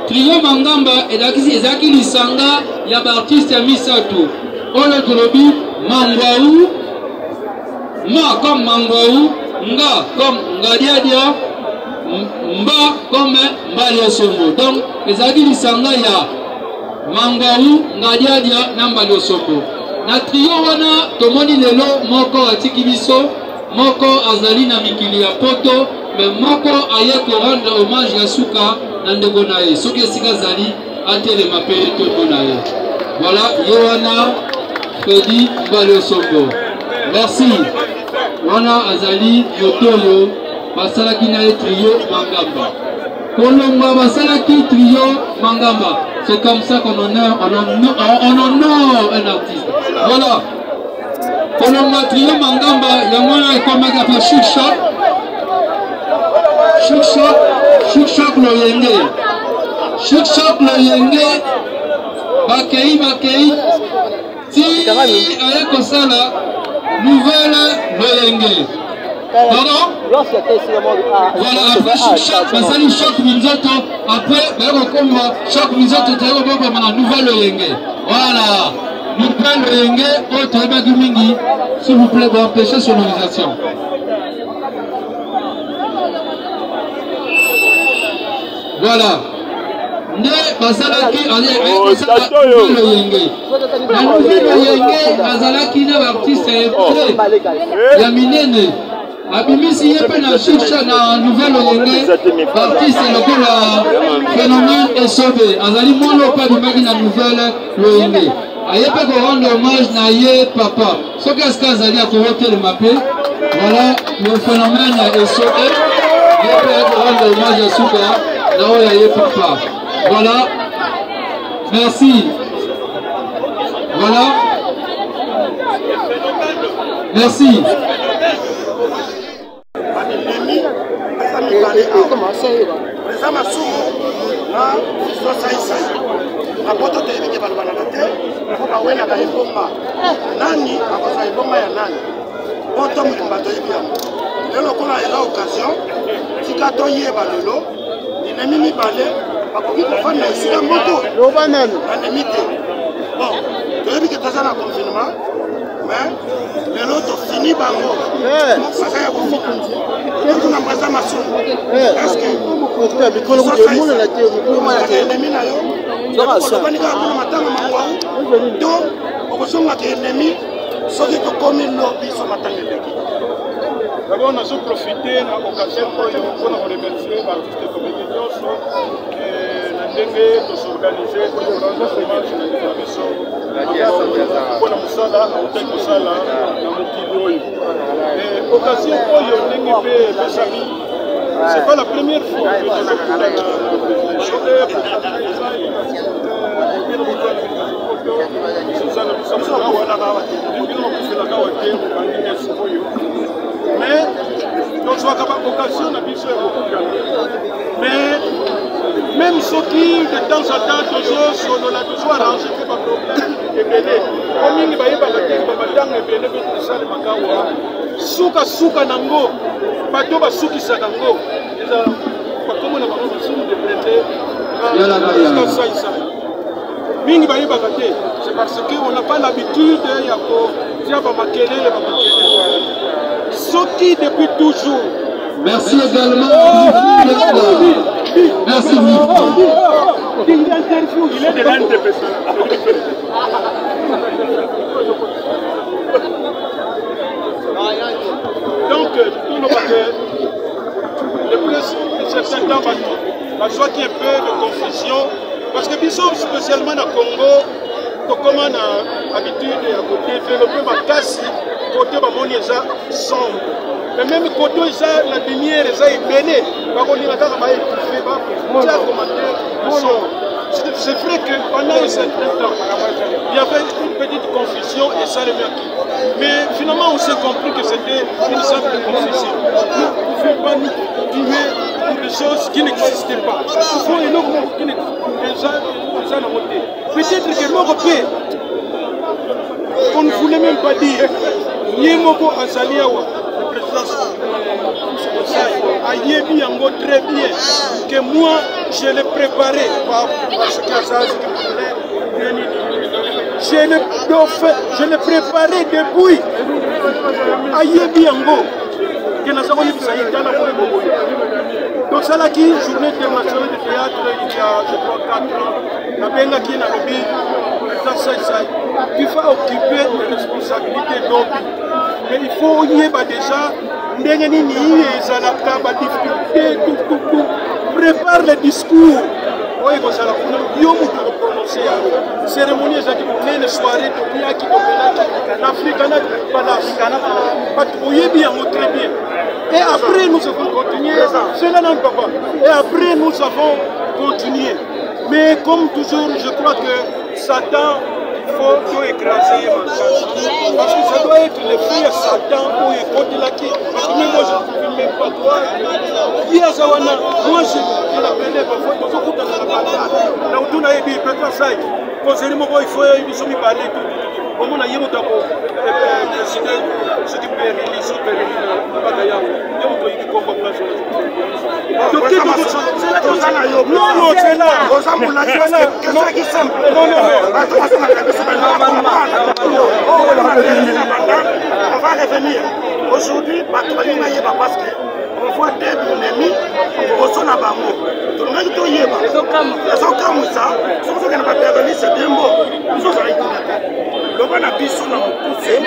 Trio Mangamba elakisi ezalaki lisanga ya baartiste ya misato oyo tolobi Mangwau, Ma comme Mangwau, Nga comme Ngadiadia, Mba comme Mbaliosombo. Donc ezalaki lisanga ya Mangwau, Ngadiadia na Mbaliosombo. Na trio wana tomoni lelo moko atiki biso Moko azali na mikili ya poto mais moko aye ko rendre hommage ya suka na ndeko na ye soki esika azali atelema pe tomona ye. Voilà, ye wana Freddy Mbale Osombo. Merci. Wana azali moto oyo basalaki na ye trio Mangamba. Kolongwa basalaki trio Mangamba. C'est comme ça qu'on honore, on honore, on honore un artiste. Voilà. Kolongwa trio Mangamba yango wana ekomaki apa chic choc chic choc chic choc loyenge chic choc loyenge bakei bakei ti aye kosala nouvelle loyenge. Pardon? Voilà, après choc, basali choc minzoto, après baye kokoma choc minzoto toye kobokama na nouvelle loyenge. Voilà. Nouvelle loyenge oyo toyebaki mingi, s'il vous plaît, boempêcher sonorisation. Voilà. Nde basalaki loyenge. Na nouvelle loyenge azalaki na baartiste ebele ya minene. Abimisi ye mpe na chicha na nouvelle loyenge artiste lokola phénomène Esobe azali mwana oyo mpe abimaki na nouvelle loyenge. Aye mpe korendre hommage na ye papa. Soki esika azali akotelema mpe. Voilà le phénomène Esobe ye mpe aye korendre hommage ya suka na oyo ya ye papa. Voilà. Merci. Voilà. Merci. Eza masumu na fiston saisai na poto toyebi ke balobanaka te mpo bawelaka ebonga nani akozwa ebonga ya nani poto mobimba toyebi yango lelo lokola eza occasion tika toyeba lelo binemi mibale bakoki kofanda esika moko bandemi te bon toyebi ke toza na confinement mais lelo tofini bango baza ya kofina totuna mbaza masumu estce ennemi na yo olobani kaka mpona matanga mangwau to okozongaka ennemi soki tokomi lobi so matanga eleki. D'abord nazo profiter na occasion oyo mpona koremercier baartiste comédien nyonso na ndenge tosorganize mpona hommage na ndeko na biso mpona mosala autaki kosala na mokili oyo. Occasion oyo ndenge mpe epesami, c'est pas la première fois que tozokutana na mais tozwaka baoccasion na biso ya kokutana, mais même soki de temps en temps tozosolola, tozoarrange mpe baproblème ebele po mingi bayebaka te bamatanga ebele mpe esalemaka awa sukasuka nango bato basukisaka ngo eza bakomona bango masumu de prete saisai mingi bayebaka te. C'est parce que on n'a pas l'habitude ya kotia bamakelele bamakelele soki depuis toujours. Merci également. Merci. Il est de l'NTPC. Donc, toloba que le plus certain temps bato bazwaki un peu de confusion parce que biso spécialement na Congo tokóma na habitude ya kodévelopper makasi kote bamoni eza sombre, mais même kote eza na lumière eza ebele bakolinga kaka baétouffe batia commentaire sombre. C'est vrai que pendant un certain temps, il y avait une petite confusion et ça remercie. Mais finalement, on s'est compris que c'était une simple confusion. Nous ne pouvions pas nous tuer pour des choses qui n'existaient pas. Il faut une autre qui n'existe pas. Peut-être que l'Europe, on ne voulait même pas dire. Ye moko azali awa, le président. Ayebi yango très bien que moi je l'ai préparé parce que azalaki je l'ai je l'ai préparé depuis. Ayebi yango ke naza koyebisa ye tala boye boboye. Tosalaki journée internationale de théâtre il y a, je crois, 4 ans. Nabengaki ye, nalobi: président Saisai, tu vas occuper les responsabilités lobi, mais il faut oyeba déjà ndenge nini ezalaka, badifficulté, tututu. Prépare le discours oyo ekozala kuna, yo moto okoprononce yango. Cérémonie ezalaki monene, soirée, topiaki, tomelaki na Africana Palace. Bato boyebi yango très bien. Et après nous avons continué, c'est là non papa, et après nous avons continué. Mais comme toujours, je crois que Satan, il faut tout écraser makasi, parce que ça doit être le fruit ya Satan oyo ekotelaki. Parce que même moi, je ne pouvais même pas croire. Ye aza wana, moi je l'appelais parfois, tozokutana na banda na utu, nayebi peut-être sai kozeli moko, il faut biso mibale omona ye moto ako président, soki perili, soki perili na baka yango, ye moto oyebi kombo place. Non, non, c'est là. Oza molaki, question eki simple. Non, non, non. Bato basalaka biso, on va revenir. Aujourd'hui bato balingi bayeba, parce que on voit deux binemi liboso na bango. Tolingaki toyeba, ezokamwisa soki tokende baperelise dembo biso ozalaki kuna te. Loba na biso na mokuse.